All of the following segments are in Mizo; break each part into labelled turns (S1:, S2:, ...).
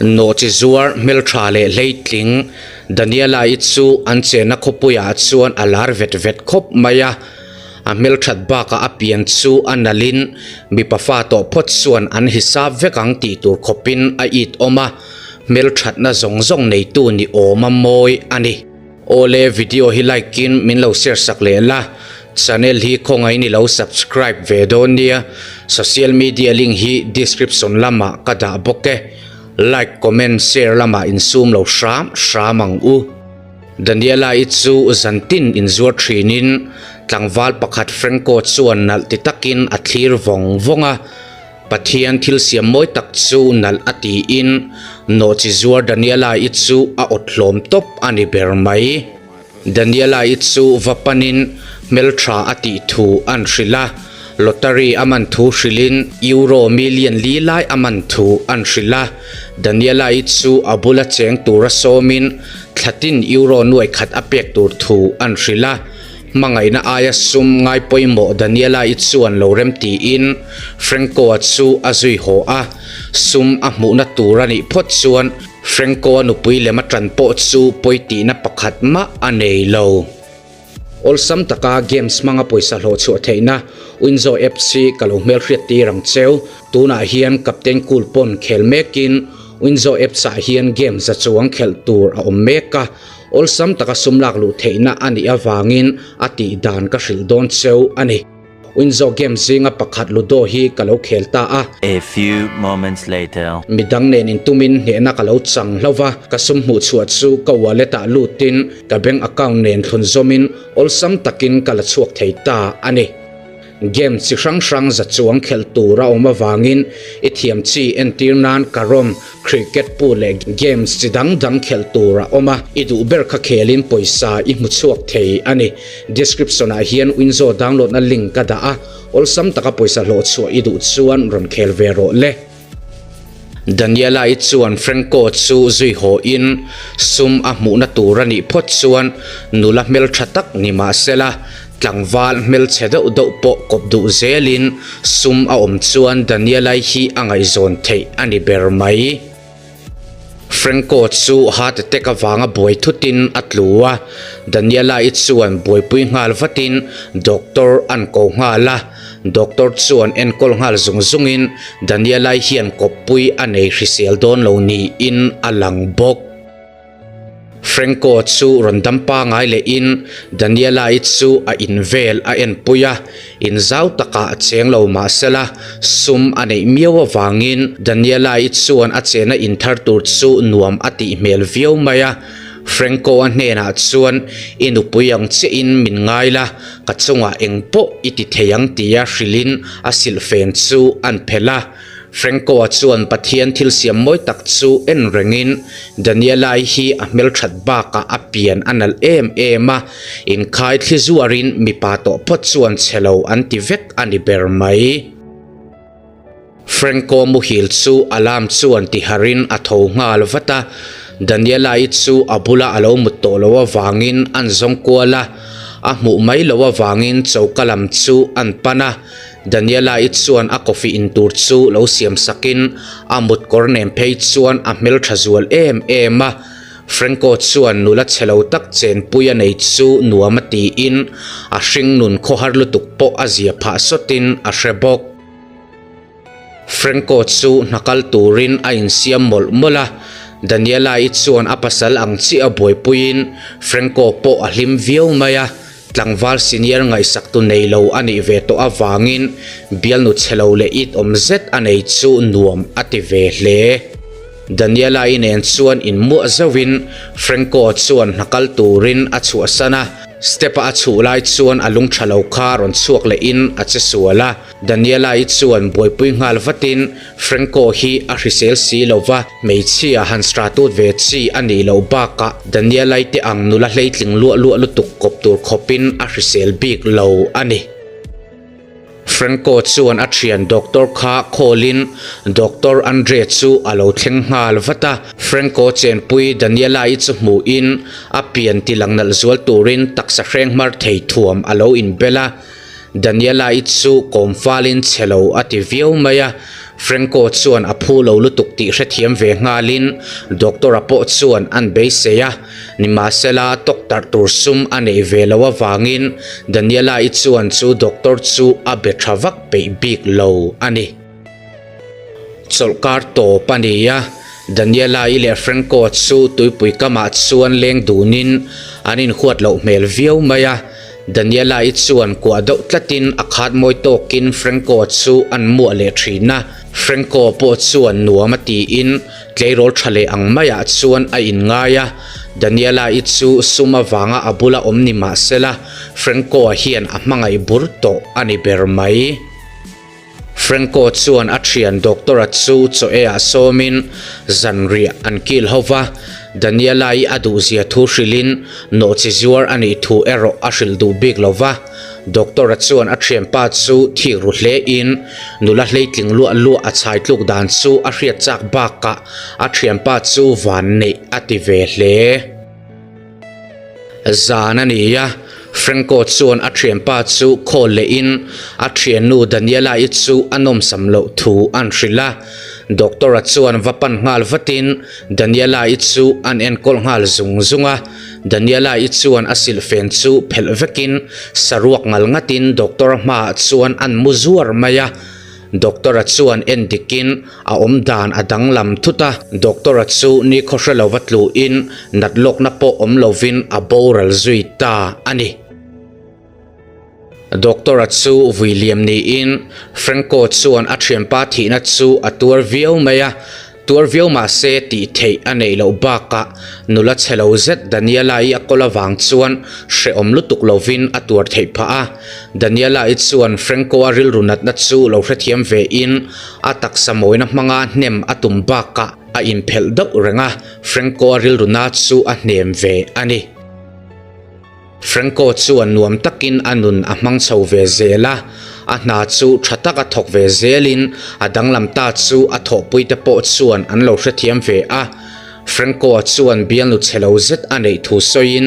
S1: Nawhchi zuar hmeltha leh hleitling Daniela-i chu an chenna khawpuiah chuan a lar vet vet khawp mai a. A hmelthat bakah a pian chu a nalhin mipa fa tawh phawt chuan an hisap vek ang tih tur khawpin a it awm a, hmelthatna zawng zawng neitu ni awma mawi a ni. Awle video hi like in min lo share sak leh la, channel hi khawngaih in i lo subscribe ve dawn nia, social media link hi description lamah ka dah bawk e, like comment share lamah insum lo hram hram ang u. Daniela i chu zantin inzuar thinin tlangval pakhat Franco chuan nalh ti takin a thlir vawng vawng a, Pathian thil siam mawi tak chu nalh a tiin nawhchi zuar Daniela i chu a awt hlawm tawp a ni ber mai. Daniela i chu va panin hmeltha a tih thu an hrilh a, lottery a man thu hrilhin euro million li lai a man thu an hrilh a. Daniela i chu a bula cheng tura sawmin thlatin euro nuai khat a pek tur thu an hrilh a. Hmangaihna aia sum ngai pawimawh Daniela-i chuan lo rem tiin Franco-a chu a zui haw a, sum a hmuhna tur a nih phawt chuan Franco-a nupui lem a tan pawh chu pawi tihna pakhat mah a nei lo. Awlsam taka games hmanga pawisa hlawh chhuah theihna Winzo apps hi ka lo hmelhriat tir ang cheu. Tunah hian Captain Cool pawn khel mekin Winzo apps ah hian game za chuang khelh tur a awm mek a. Awlsam taka sum lak luh theihna a nih avangin a tih dan ka hrilh dawn cheu a ni. Winzo game zinga pakhat Ludo hi ka lo khel ta a.
S2: A few moments later.
S1: Midang nen intumin hnehna ka lo chang hlo va, ka sum hmuh chhuah chu ka wallet ah lutin ka bank account nen thlun zawmin awlsam takin ka la chhuak thei ta a ni. Game chi hrang hrang za chuang khelh tur a awm avangin i thiam chi entir nan carrom, cricket pool leh games chi dang dang khelh tur a awm a, i duh ber kha khelin pawisa i hmu chhuak thei a ni. Description ah hian Winzo download na link ka dah a, awlsam taka pawisa hlawh chhuah i duh chuan rawn khel ve rawh le. Daniela-i chuan Franco chu zui haw in sum a hmuhna tur a nih phawt chuan nula hmeltha tak ni mahsela tlangval hmelchhe deuh deuh pawh kawp duh zelin sum a awm chuan Daniela-i hi a ngaihzawn theih a ni ber mai. Franco chu heart attack avanga buai thutin a tlu a, Daniela-i chuan buaipui nghal vatin doctor an ko nghal a, doctor chuan enkawl nghal zung zungin Daniela-i hian kawppui a nei hrisel dawn lo niin a lang bawk. Franco chu rawn dam pangai lehin Daniela-i chu a in vel a enpui a, in zau takah a cheng lo mahsela sum a neih miau avangin Daniela-i chuan a chena in thar tur chu nuam a tih hmel viau mai a. Franco-a hnenah chuan I nupui ang chiahin min ngai la, ka chungah engpawh i ti thei ang tia hrilhin a silhfen chu an phelh a. Franco-a chuan Pathian thil siam mawi tak chu en rengin Daniela-i hi a hmelthat bakah a pian a nalh em em a, inkhai thli zuarin mipa tawh phawt chuan chhe lo an ti vek a ni ber mai. Franco muhil chu alarm chuan tiharin a tho nghal vat a, Daniela-i chu a bula a lo mut tawh loh avangin an zawng kual a, a hmuh mai loh avangin choka lam chu an pan a. Daniela i chuan a coffee in tur chu lo siam sakin a mut kawr nen phei chuan a hmel tha zual em em a. Franco chuan nula chhe lo tak chenpui a nei chu nuam a tiin a hringnun khawhar lutuk pawh a zia phah sawtin a hre bawk. Franco chu hna kal turin a insiam mawlh mawlh a, Daniela i chuan a pasal ang chiah a buaipuiin Franco pawh a hlim viau mai a. Tlangval senior ngaihsaktu nei lo a nih ve tawh avangin bialnu chhe lo leh it awm zet a nei chu nuam a ti ve hle. Daniela-i nen chuan inmuah zauhin Franco chuan hna kal turin a chhuahsan a, step-a a chhuh lai chuan a lung tha lo kha rawn chhuak lehin a che sual a. Daniela-i chuan buaipui nghal vatin Franco hi a hrisel si lo va, hmeichhia han stratut ve chi a nih loh bakah Daniela-i te ang nula hleitling luah luah lutuk kawp tur khawpin a hrisel bik lo a ni. Franco chuan a thian doctor kha call-in Doctor Andre chu a lo thleng nghal vat a, Franco chenpui Daniela-i chu hmuhin a pian tilang nalh zual turin taksa hreng hmar thei thuam a lo inbel a. Daniela-i chu kawm falin chhe lo a ti viau mai a. Franco chuan a phu lo lutuk tih hrethiam ve nghalin Doctor-a pawh chuan an beisei a, nimahsela tawktarh tur sum a neih ve loh avangin Daniela-i chuan chu doctor chu a be tha vak peih bik lo a ni. Chawlhkar tawp a ni a, Daniela-i leh Franco chu tuipui kamah chuan leng dunin an inhuat loh hmel viau mai a. Daniela-i chuan kuah deuh tlatin a khat mawi tawkin Franco chu an muah leh thin a. Franco pawh chuan nuam a tiin tleirawl tha leh ang maiah chuan a inngai a. Daniela-i chu sum avanga a bula awm ni mah sela, Franco-a hian a hmangaih bur tawh a ni ber mai. Franco chuan a thian Doctor-a chu chaw eiah sawmin zanriah an kil ho va, Daniela-i a duhzia thu hrilhin nawhchi zuar a nih thu erawh a hrilh duh bik lo va. Doctor-a chuan a thianpa chu thik ru hlein nula hleitling luah luah a chhai tluk dan chu a hriat chak bakah a thianpa chu van neih a ti ve hle. Zan a ni a, Franco chuan a thianpa chu call lehin a thiannu Daniela-i chu a nawmsam loh thu an hrilh a. Doctor-a chuan va pan nghal vatin Daniela-i chu an enkawl nghal zung zung a. Daniela-i chuan a silhfen chu phelh vekin saruak ngal ngatin doctor-a hmaah chuan an mu zuar mai a. Doctor-a chuan en dikin a awm dan a danglam thut a, Doctor-a chu nikhaw hre lova tluin nat lawkna pawh awm lovin a boral zui ta a ni. Doctor-a chu vui liam niin Franco chuan a thianpa thihna chu a tuar viau mai a, Tuar viau mah se tih theih a neih loh bakah nula chhe lo zet Daniela-i a kawl avang chuan hrehawm lutuk lovin a tuar theih phah a. Daniela-i chuan Franco-a rilru natna chu lo hrethiam vein a taksa mawina hmanga hnem a tum bakah a inphelh deuh reng a, Franco-a rilru na chu a hnem ve a ni. Franco chuan nuam takin a nun a hmang chho ve zel a, a hna chu tha taka thawk ve zelin a danglam ta chu a thawhpuite pawh chuan an lo hrethiam ve a. Franco-a chuan bialnu chhe lo zet a neih thu sawiin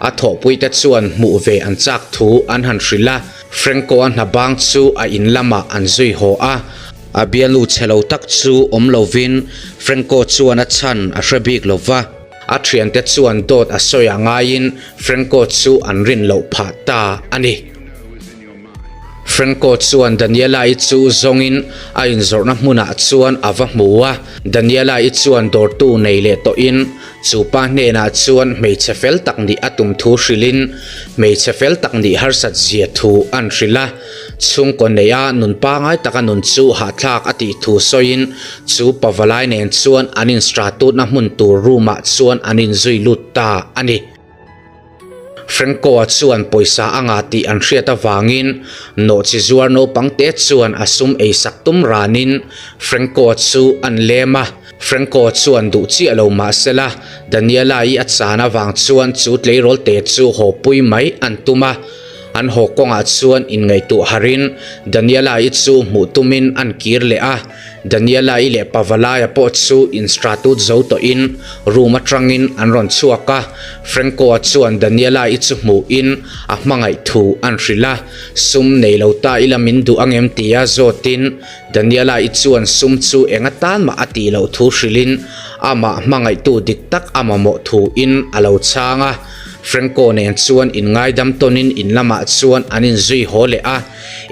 S1: a thawhpuite chuan hmuh ve an chak thu an han hrilh a. Franco-a hna bang chu a in lamah an zui haw a. A bialnu chhe lo tak chu awm lovin Franco chuan a chhan a hre bik lo va. A thiante chuan dawt a sawi a ngaiin Franco chu an rin loh phah ta a ni. Franco chuan Daniela-i chu zawngin a inzawrhna hmunah chuan a va hmu a. Daniela-i chuan dawrtu nei leh tawhin chu pa hnenah chuan hmeichhe fel tak nih a tum thu hrilhin hmeichhe fel tak nih harsat zia thu an hrilh a. Chhungkaw neia nun pangai taka nun chu hahthlak a tih thu sawiin chu pavalai nen chuan an instratutna hmun tur room ah chuan an inzui lut ta a ni. Franco-a chuan pawisa a ngah tih an hriat avangin nawhchi zuar naupang te chuan a sum eisak tum ranin Franco-a chu an lem a. Franco chuan duh chiah lo mahsela Daniela-i a chan avang chuan chu tleirawl te chu haw pui mai an tum a. An haw kawngah chuan inngaihtuah harin Daniela-i chu hmuh tumin an kir leh a, Daniela-i leh Pavalaya pawh chu instratut zo tawhin room atangin an rawn chhuak a, Franco-a chuan Daniela-i chu hmuhin a hmangaih thu an hrilh a, sum nei lo ta ila min duh angem tia zawtin Daniela-i chuan sum chu eng atan mah a tih loh thu hrilhin amah hmangaihtu dik tak a mamawh thuin a lo chhang a. Franco nen chuan inngaidam tawnin in lamah chuan an inzui haw leh a,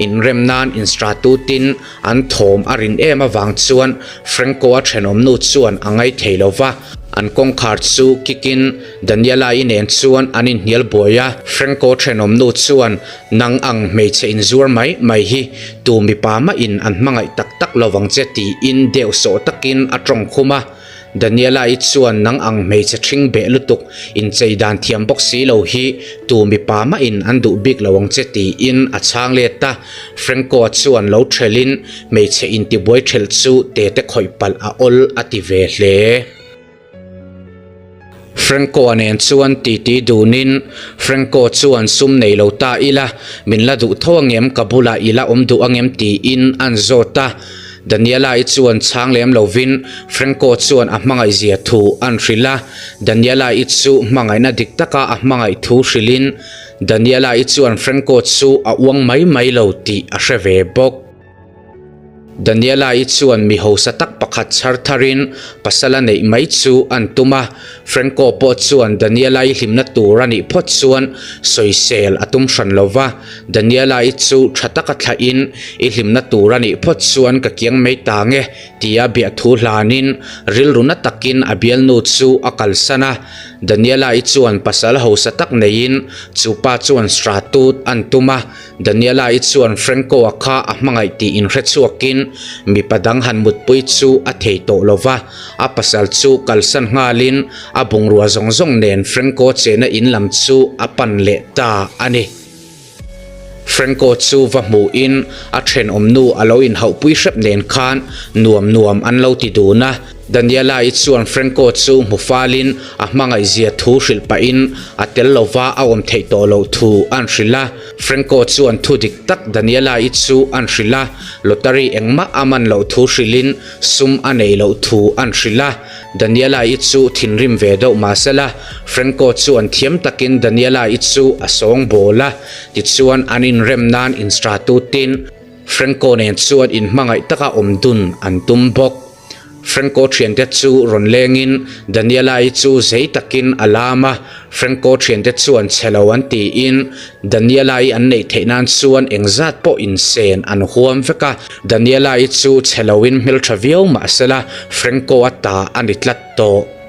S1: inrem nan instratutin an thawm a rin em avang chuan Franco-a thenawmnu chuan a ngai thei lo va, an kawngkhar chu kikin Daniela-i nen chuan an inhnial buai a. Franco thenawmnu chuan, Nang ang hmeichhe inzuar mai mai hi tu mipa mahin an hmangaih tak tak lo vang che tiin deuhsawh takin a tawngkhum a. Daniela-i chuan nang ang hmeichhe ṭhing beh lutuk inchei dan thiam bawk si lo hi tu mipa mahin an duh bik lo ang che tiin a chhang let a. Franco-a chuan lo ṭhelhin hmeichhe intibuai ṭhelh chu tete khawih palh a awl a ti ve hle. Franco-a nen chuan titi dunin Franco chuan sum nei lo ta ila min la duh tho angem ka bulah i la awm duh angem tiin an zawt a. Daniela-i chuan chhang lem lovin Franco chuan a hmangaih zia thu an hrilh a, Daniela-i chu hmangaihna dik taka a hmangaih thu hrilhin Daniela-i chuan Franco chu a uang mai mai lo tih a hre ve bawk. Daniela-i chuan mi hausa tak pakhat chhar tharin pasal a neih mai chu an tum a, Franco pawh chuan Daniela-i hlimna tur a nih phawt chuan sawisel a tum hran lo va, Daniela-i chu tha taka thlahin i hlimna tur a nih phawt chuan ka kiang mai ta nge tia biahthu hlanin rilru na takin a bialnu chu a kalsan a. Daniela-i chuan pasal hausa tak neiin chu pa chuan stratut an tum a, Daniela-i chuan Franco-a kha a hmangaih tih inhre chhuakin mipa dang han mutpui chu a thei tawh lo va, a pasal chu kalsan nghalin a bungrua zawng zawng nen Franco chena in lam chu a pan leh ta a ni. Franco chu va hmuhin a thenawmnu a lo inhauhpui hrep nen khan nuam nuam an lo ti dun a. Daniela-i chuan Franco chu hmu falin a hmangaihzia thu hrilh pahin a tel lova a awm theih tawh loh thu an hrilh a. Franco chuan thu dik tak Daniela-i chu an hrilh a, lottery engmah a man loh thu hrilhin sum a neih loh thu an hrilh a. Daniela-i chu thinrim ve deuh mahsela Franco chuan thiam takin Daniela-i chu a sawngbawl a, tichuan an inrem nan instratutin Franco nen chuan inhmangaih taka awm dun an tum bawk. Franco thiante chu rawn lengin Daniela-i chu zei takin a lam a, Franco thiante chuan chhe lo an tiin Daniela-i an neih theih nan chuan engzat pawh insen an huam vek a, Daniela-i chu chhe loin hmeltha viau mahsela Franco-a ta a ni tlat tawh.